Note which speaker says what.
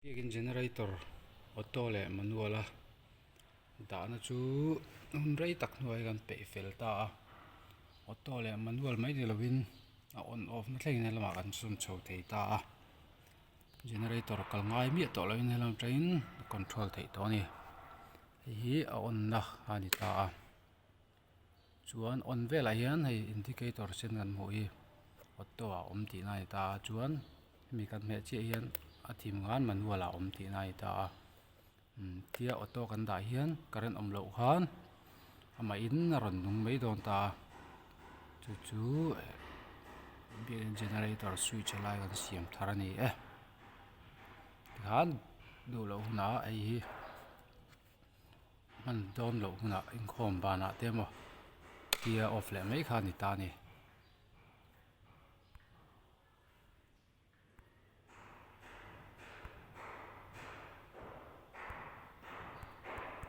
Speaker 1: Biakin generator auto leh manual a dahna chu hun rei tak hnuai kan peih fel ta a auto leh manual mai ni lovin a on off na thlengin helamah kan sawn chho thei ta a generator kal ngai miah tawh lovin helam atangin a control theih tawh a ni hei hi a on na a ni ta a. Chuan on velah hian hei indicator sen kan hmuh hi auto ah a awm tihna a ni ta a chuan hemi kan hmeh chiah hian a thim khan manual ah a awm tihna a ni ta a umm tia auto kan dah hian current awm loh khan amah in a rawn nung mai dawn ta a chu chu biakin generator switch a lai kan siam thar a ni e tikhan duh loh hunah hei hi. Hman dawn loh hunah inkhawm banah te emaw tia off leh mai kha a ni ta a ni.